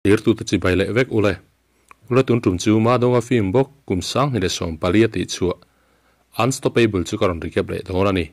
Thirtute chibai leh vek ule. Ule tun tum chu Madonga film bawk kum 2014 a tih chhuah Unstoppable chu ka rawn recap leh dawn a ni.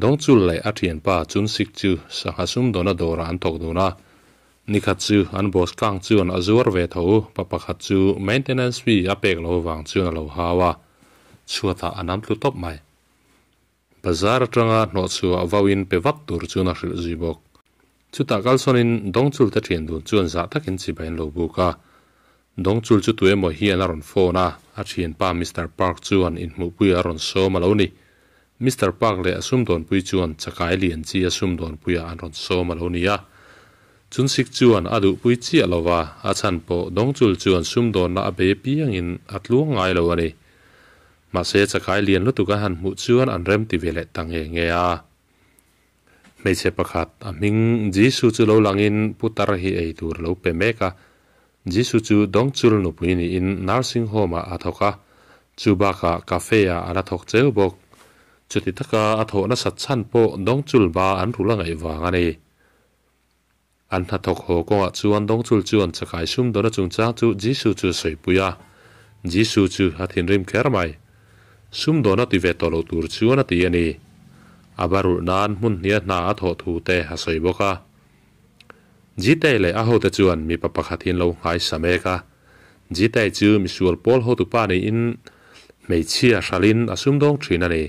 Dawngchul leh a thianpa Chunsik chu sangha sumdawna dawrah an thawk dun a. Nikhat chu an boss kang chuan a zuar ve tho pa pakhat chu maintenance fee a pek lo vang chuan a lo hau a, chhuatah a nam tlu tawp mai. Bazar atanga hnawhchhuah vauin pe vat tur chuan a hrilh zui bawk. Chutah kalsawnin Dawngchul te thian dun chuan zah takin chibai an lo buk a. Dawngchul chu tuemaw hian a rawn phone a, a thianpa Mister Park chuan inhmuhpui a rawn sawm a lo ni. Mister Park leh a sumdawnpui chuan chakai lian chi a sumdawnpuiah an rawn sawm a lo ni a. Chunsik chuan a duhpui chiah lo va, a chhan pawh Dawngchul chuan sumdawnna a bei apiangin a tluang ngai lo a ni. Mahse, chakai lian lutuk a han hmuh chuan an rem ti ve leh ta nge nge a. Hmeichhe pakhat, a hming Jisu chu lo langin putar hi ei tur lo pe mek a. Jisu chu Dawngchul nupui niin nursing home-ah a thawk a, chu bakah cafe-ah a la thawk cheu bawk. Chuti taka a thawh nasat chhan pawh Dawngchul ba an rul a ngaih vang a ni. An hnathawk haw kawngah chuan Dawngchul chuan chakai sumdawna chungchang chu Jisu chu a sawipui a. Jisu chu a thinrim kher mai. Sumdawna ti ve tawh lo tur chuan a ti a ni. A ba rulh nan hmun hnia hna a thawh thu te a sawi bawk a. Jitei leh a hote chuan mipa pakhat hi an lo nghaisa mek a. Jitei chu misual pawl hotupa niin hmeichhia hralhin a sumdawng thin a ni.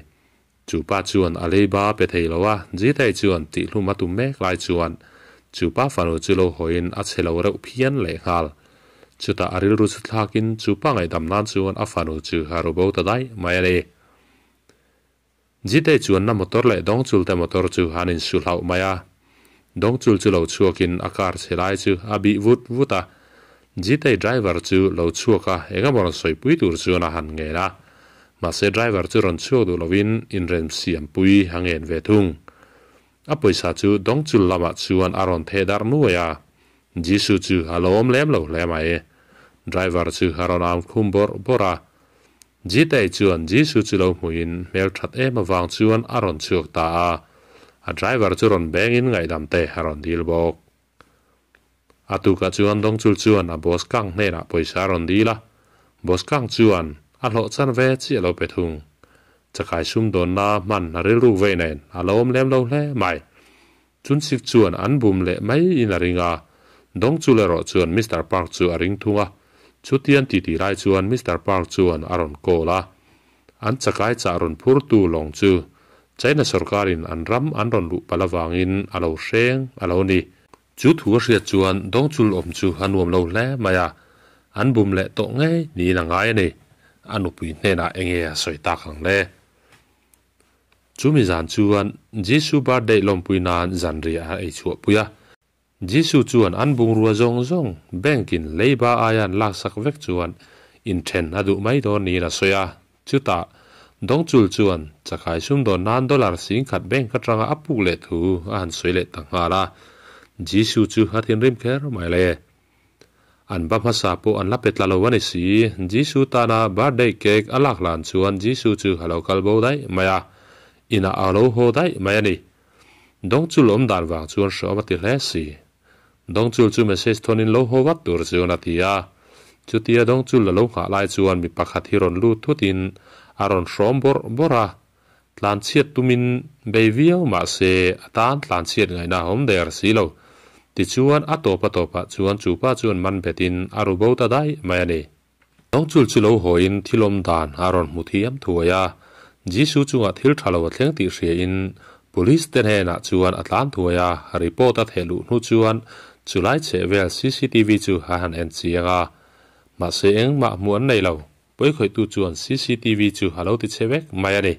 Chu pa chuan a leiba pe thei lo a, Jitei chuan tihhlum a tum mek lai chuan chu pa fanu chu lo hawiin a che lo reuh phian lehnghal. Chutah a rilru chu thlakin chu pa ngaihdam nan chuan a fanu chu a ru bo ta daih mai a ni. Jitei chuan na motor leh Dawngchulte motor chu an insu hlauh mai a. Dawngchul chu lo chhuakin a car chhe lai chu a bih vut vut a. Jitei driver chu lo chhuak a, eng emaw rawn sawipui tur chuan a han ngen a. Mahse driver chu rawn chhuak duh lovin inremsiampui a ngen ve thung. A pawisa chu Dawngchul lamah chuan a rawn theh darh nuai a. Jisu chu a lo awm lem lo hle mai. Driver chu a rawn au khum bawrh bawrh a. Jitei chuan Jisu chu lo hmuhin hmel that em avang chuan a rawn chhuak ta a. A driver chu rawn bengin ngaihdam te a rawn dil bawk. A tukah chuan Dawngchul chuan a boss Kang hnenah pawisa a rawn dil a, boss Kang chuan a hlawh chan ve chiah lo pe thung. Chakai sumdawnna hman a rilruk vei nen a lo awm lem lo hle mai. Chunsik chuan an bum leh mai in a ring a, Dawngchul erawh chuan Mister Park chu a ring thung a. Chutian titi lai chuan Mister Park chuan a rawn call a, An chakai chah rawn phurtu lawng chu China sorkarin an ram an rawn luh palh avangin a lo hreng a lo ni. Chu thu a hriat chuan Dawngchul awm chu a nuam lo hle mai a, an bum leh tawh ngei niin a ngai a ni. A nupui hnenah enge a sawi tak ang le? Chumi zan chuan Jisu birthday lawmpui nan zanriah a ei chhuahpui a. Jisu chuan an bungrua zawng zawng bank in leiba aia an laksak vek chuan inthen a duh mai dawn niin a sawi a. Chutah, Dawngchul chuan chakai sumdawn nan dollar 10,000 bank atanga a puk leh thu a han sawi leh ta nghal a. Jisu chu a thinrim kher mai le. An ba hmasa pawh an la pe tla lo a ni si. Jisu tana birthday cake a lak hlan chuan Jisu chu a lo kal bo daih mai a, inah a lo haw daih mai a ni. Dawngchul awm dan vang chuan hreawm a ti hle si. Dawngchul chu message thawnin lo haw vat tur chuan a ti a. Chutia Dawngchul a lo nghah lai chuan mi pakhat hi rawn lut thutin a rawn hrawm bawrh bawrh a. Tlanchhiat tumin bei viau mahse a tan tlanchhiat ngaihna a awm der si lo. Tichuan a tawp a tawpah chuan chu pa chuan man betin a ru bo ta daih mai a ni. Dawngchul chu lo hawiin thil awm dan a rawn hmu thiam thuai a, Jisu chungah thil tha lo a thleng tih hriain Police te hnenah chuan a tlan thuai a, report a theh luh hnu chuan chulai chheh vel cctv chu a han en chiang a, mahse engmah hmuh an nei lo. Pawikhawihtu chuan cctv chu a lo ti chhe vek mai a ni.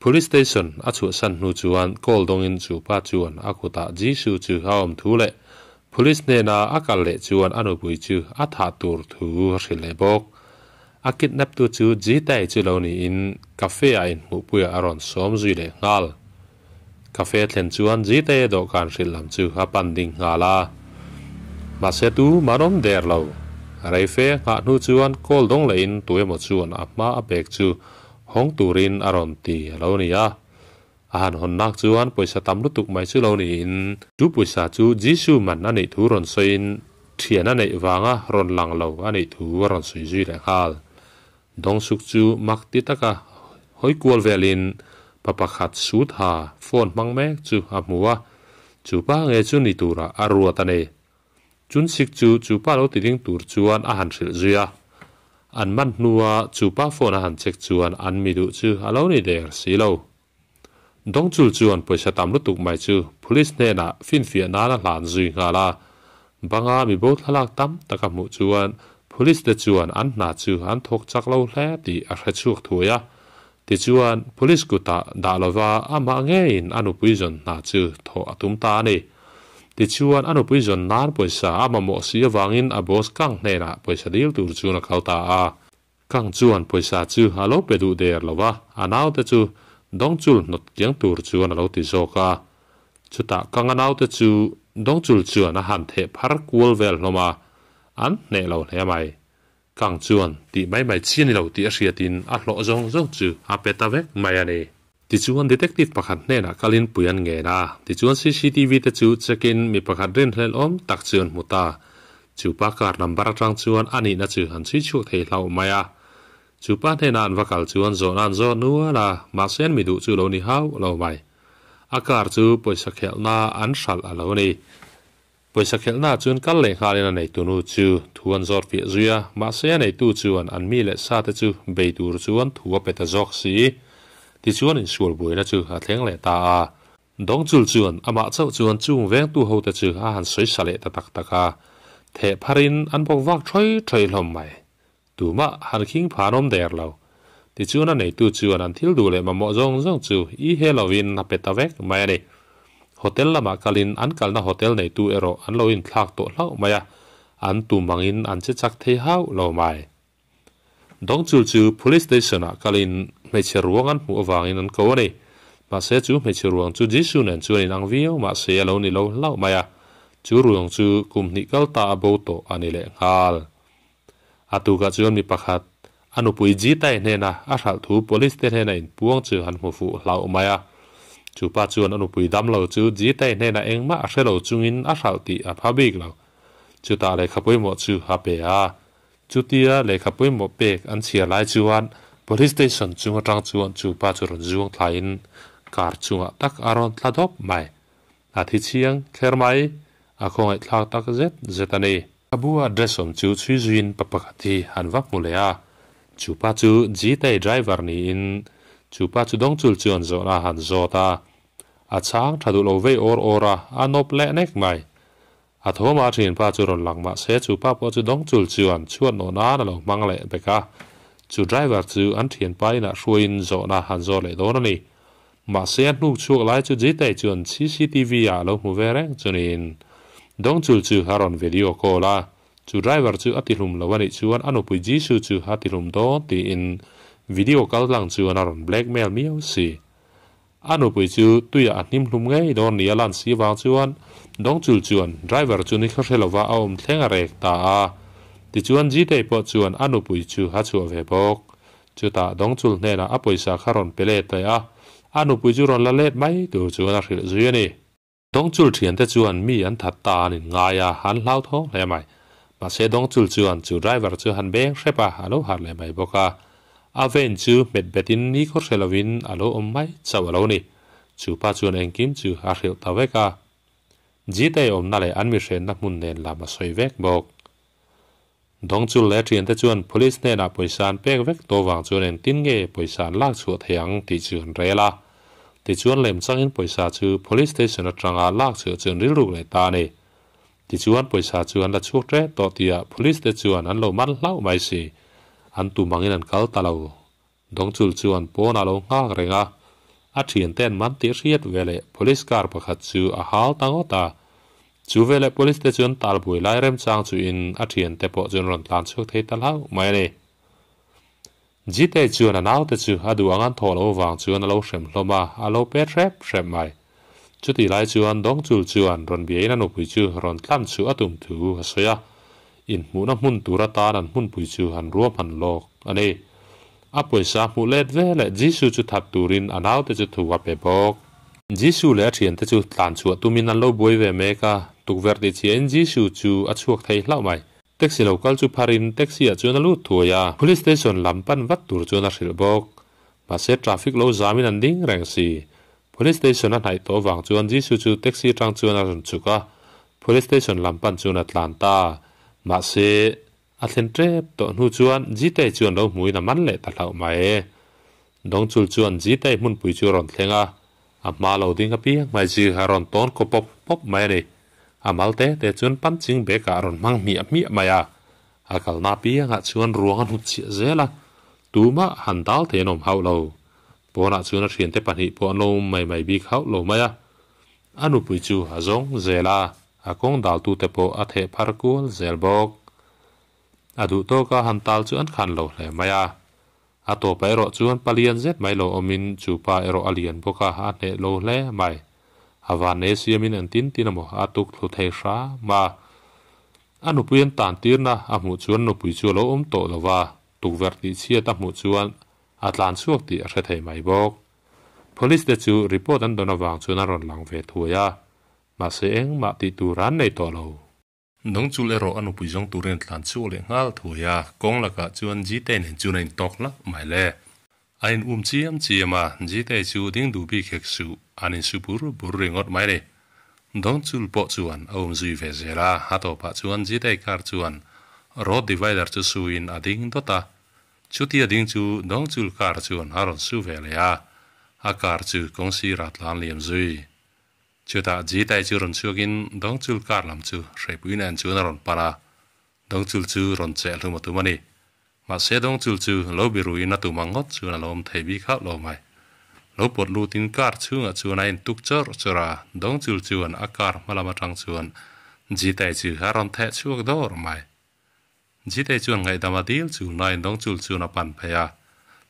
Police station a chhuahsan hnu chuan call dawngin chu pa chuan a kutah Jisu chu a awm thu leh Police hnena a kal leh chuan a nupui chu a thah tur thu a hrilh leh bawk. A kidnap tu chu Jitae chu lo niin cafe ah inhmuhpuiah a rawn sawm zui leh nghal. Cafe thlen chuan Jitae dawhkan hrilh lam chu a pan ding nghal a. Mahse tu man awm der lo. Reife nghah hnu chuan call dawng lehin tu emaw chuan a hma a bag chu hawng turin a rawn ti a lo ni a. A han hawn nak chuan pawisa tam lutuk mai chu lo niin. Chu pawisa chu Jisu man a nih thu rawn sawiin Thian a neih vanga rawn lang lo a nih thu a rawn sawi zui leh nghal. Dawngsuk chu mak ti taka hawi kual velin pa pakhat sut ha phone hmang mek chu a hmu a, chu pa nge chu ni turah a ruat a ni. Chunsik chu chu pa lo ti ding tur chuan a han hrilh zui a. An man hnua chu pa phone a han check chuan an mi duh chu a lo ni der si lo. Dawngchul chuan pawisa tam lutuk mai chu police hnenah finfiah nan a hlan zui nghal a. Banga mi bo thlalak tam tak a hmuh chuan police te chuan an hna chu an thawk chak lo hle tih a hre chhuak thuai a. Tichuan police kutah dah lova amah ngeiin a nupui zawn hna chu thawh a tum ta a ni. Tichuan a nupui zawn nan pawisa a mamawh si avangin a boss Kang hnenah pawisa dil tur chuan a kal ta a. Kang chuan pawisa chu a lo pe duh der lo va, a naute chu Dawngchul hnawt kiang tur chuan a lo ti zawk a. Chutah Kang a naute chu Dawngchul chuan a han theh phar kual vel hlawm a, an hneh lo hle mai. Kang chuan tih mai mai chi a ni lo tih a hriatin a hlawh zawng zawng chu a pe ta vek mai a ni. Tichuan detective pakhat hnenah kalin pui an ngen a, tichuan cctv te chu check in mi pakhat rinhlelh awm tak chu an hmu ta. Chu pa car number atang chuan a nihna chu an chhui chhuak thei hlauh mai a. Chu pa hnenah an va kal chuan zawhna an zawh nual a, mahse an mi duh chu lo ni hauh lo mai. A car chu pawisa khelhna an hralh a lo ni. Pawisa khelhna chuan kal leh nghalin a neitunu chu thu an zawt fiah zui a, mahse a neitu chuan an mi leh sa te chu bei tur chuan thu a pe ta zawk si. Tichuan insual buaina chu a thleng leh ta a. Dawngchul chuan amah chauh chuan chung vengtu ho te chu a han sawi sa leh ta tak tak a, theh pharin an bawk vak thawi thawi hlawm mai. Tumah han khing phan awm der lo. Tichuan a neitu chuan an thil duh leh mamawh zawng zawng chu i he lovin a pe ta vek mai a ni. Hotel lamah kalin an kalna hotel neitu erawh an lo inthlak tawh hlauh mai a, an tum angin an che chak thei hauh lo mai. Dawngchul chu Police Station ah kalin hmeichhe ruang an hmuh avangin an ko a ni. Mahse chu hmeichhe ruang chu Jisu nen chuan inang viau mahse a lo ni lo hlauh mai a, chu ruang chu kum hnih kal ta a bo tawh a ni lehnghal. A tukah chuan mi pakhat, a nupui Jitai hnena a hralh thu police te hnena inpuang chu han hmu fuh hlauh mai a. Chu pa chuan a nupui damlo chu Jitai hnena engmah a hre lo chungin a hralh tih a pha bik lo. Chutah lehkha pawimawh chu a pe a. Chutia lehkha pawimawh pek an chhiar lai chuan police station chung atang chuan chu pa chu rawn zuang thlaiin car chungah tak a rawn tla dawp mai. A thi chiang kher mai, a khawngaihthlak tak zet zet a ni. A bu a dress awm chu chhui zuiin pa pakhat hi an va hmu leh a, chu pa chu Gtay driver niin chu pa chu dawngchul chuan zawhna a han zawt a, a chhang tha duh lo vei awr awr a, a nawp leh nek mai. A thawmah a thianpa chu rawn lang mah se chu pa pawh chu dawngchul chuan chhuat nawh nan a lo hmang leh bek a, chu driver chu an thianpa inah hruaiin zawhna han zawt leh dawn a ni. Mahse a hnuk chhuak lai chu Jitei chuan cctv ah a lo hmu ve reng chunin Dawngchul chu a rawn video call a, chu driver chu a tihlum lo a nih chuan a nupui Jisoo chu a tihlum dawn tiin video kal tlang chuan a rawn blackmail miau si. A nupui chu tuiah a hnim hlum ngei dawn ni a lan si vang chuan Dawngchul chuan driver chu ni khaw hre lova a awm thleng a rek ta a. Tichuan Jitei pawh chuan a nupui chu a chhuah ve bawk. Chutah Dawngchul hnenah a pawisa kha rawn pe let leh a, a nupui chu rawn la let mai tur chuan a hrilh zui a ni. Dawngchul thiante chuan mi an that ta an inngai a, an hlauthawng hle mai. Mahse Dawngchul chuan chu driver chu han beng hrep a, a lo harh leh mai bawk a. A van chu hmet betin ni khaw hre lovin a lo awm mai chauh a lo ni. Chu pa chuan engkim chu a hrilh ta vek a. Jitei awmna leh an mihrenna hmun nen lam a sawi vek bawk. Dawngchul leh thiante chuan police hnenah pawisa an pek vek tawh vang chuan engtin nge pawisa an lak chhuah thei ang tih chu an rel a. Tichuan lemchangin pawisa chu police station atanga lak chhuah chu an rilruk leh ta a ni. Tichuan pawisa chu an la chhuak tep tawh tihah police te chuan an lo man hlauh mai si. An tum angin an kal ta lo. Dawngchul chuan pawn a lo nghak reng a, a thiante an man tih hriat veleh police car pakhat chu a hal ta ngawt a. Chu veleh police te chuan tal buai lai remchang chuin a thiante pawh chuan rawn tlan chhuak thei ta hlauh mai a ni. Jitei chuan a naute chu a duh ang an thawh loh vang chuan a lo hrem hlawm a, a lo pet hrep hrep mai. Chutih lai chuan Dawngchul chuan rawn biain a nupui chu rawn tlan chhuah a tum thu a sawi a, Inhmuhna hmun tur atan an hmunpui chu han ruahman lawk a ni. A pawisa hmuh let veleh Jisu chu that turin a naute chu thu a pe bawk. Jisoo leh a thiante chu tlan chhuah tumin an lo buai ve mek a, tukverh tih chhiahin Jisoo chu a chhuak thei hlauh mai. Taxi lo kal chu pharin taxi ah chuan a lut thuai a, police station lam pan vat tur chuan a hrilh bawk. Mahse traffic lo zamin an ding reng si. Police station a hnaih tawh vang chuan Jisoo chu taxi atang chuan a rawn chhuk a, police station lam pan chuan a tlan ta. Mahse a thlen tep tawh hnu chuan Jitei chuan lo hmuin a man leh ta hlauh mai. Dawngchul chuan Jitei hmunpui chu a rawn thleng a, a hma lo ding apiang mai chu a rawn tawn kaw pawp pawp mai a ni. A mal te te chuan punching bag ah a rawn hmang hmiah hmiah mai a, a kalna apiangah chuan ruang a hnut chhiah zel a, tumah han dal thei an awm hauh lo. Pawnah chuan a thiante pahnih pawh an lo awm mai mai bik hauh lo mai a, a nupui chu a zawng zel a, a kawng daltute pawh a theh phar kual zel bawk. A duh tawka han tal chu an khan lo hle mai a, A tawpah erawh chuan palian zet mai lo awmin chu pa erawh a lian bawk a, a hneh lo hle mai. A vannei siamin an tin tin amaw a tuk thlu thei hram a. A nupui an tan tirna a hmuh chuan nupui chu a lo awm tawh lo va, tukverh tih chhiat a hmuh chuan a tlan chhuak tih a hre thei mai bawk. Police te chu report an dawn avang chuan a rawn lang ve thuai a, mahse engmah tih tur an nei tawh lo. Dawngchul erawh a nupui zawng turin a tlan chhuak leh nghal thuai a, kawng lakah chuan Jitei nen chuan a intawk hlauh mai le. A in um chiam chiam a, Jitei chu ding duh bik hek suh, an insu bur bur ringawt mai ni. Dawngchul pawh chuan a um zui ve zel a, a tawpah chuan Jitei car chuan road divider chu suin a ding dawt a, chutia ding chu Dawngchul car chuan a rawn su ve leh a, a car chu kawng sirah tlan liam zui. Chutah Jitai chu rawn chhuakin Dawngchul kar lam chu Hreipui nen chuan a rawn pan a, Dawngchul chu rawn cheh hlum a tum a ni. Mahse Dawngchul chu lo biruin a tum ang ngawt chuan a lo awm thei bik hauh lo mai. Lo pawt lutin kar chhungah chuan a intuk chawrh chawrh a, Dawngchul chuan a kar hma lam atang chuan Jitai chu a rawn theh chhuak dawr mai. Jitei chuan ngaihdam a dil chu nain Dawngchul chuan a pan phei a.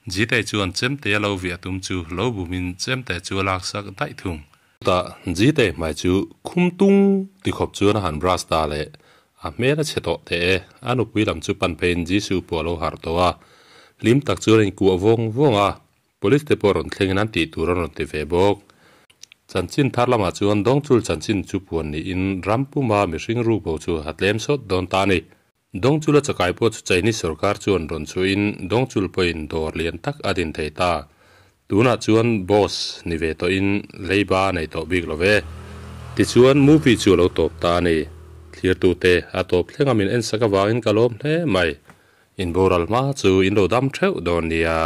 Jitei chuan chemte a lo viah tum chu lo bumin chemte chu a laksak daih thung. Chutah Jitei hmai chu khum tung ti khawp chuan a han brush ta leh a hmel a chhe tawh teh e. A nupui lam chu pan pheiin Jisu pawh a lo harh tawh a. Hlim tak chuan a inkuah vawng vawng a. Police te pawh rawn thlengin an tih tur an rawn ti ve bawk. Chanchin thar lamah chuan Dawngchul chanchin chu puan niin ram puma mihring ru bo chu a tlem sawt dawn ta a ni. Dawngchula chakai pawh chu Chinese sorkar chuan rawn chhuahin Dawngchul pawhin dawr lian tak a din thei ta. Tunah chuan boss ni ve tawhin leiba a nei tawh bik lo ve. Tichuan movie chu a lo tawp ta a ni. Thlirtute a tawp thleng a min ensak avangin ka lawm hle mai. Inboral hma chu in lo dam theuh dawn nia.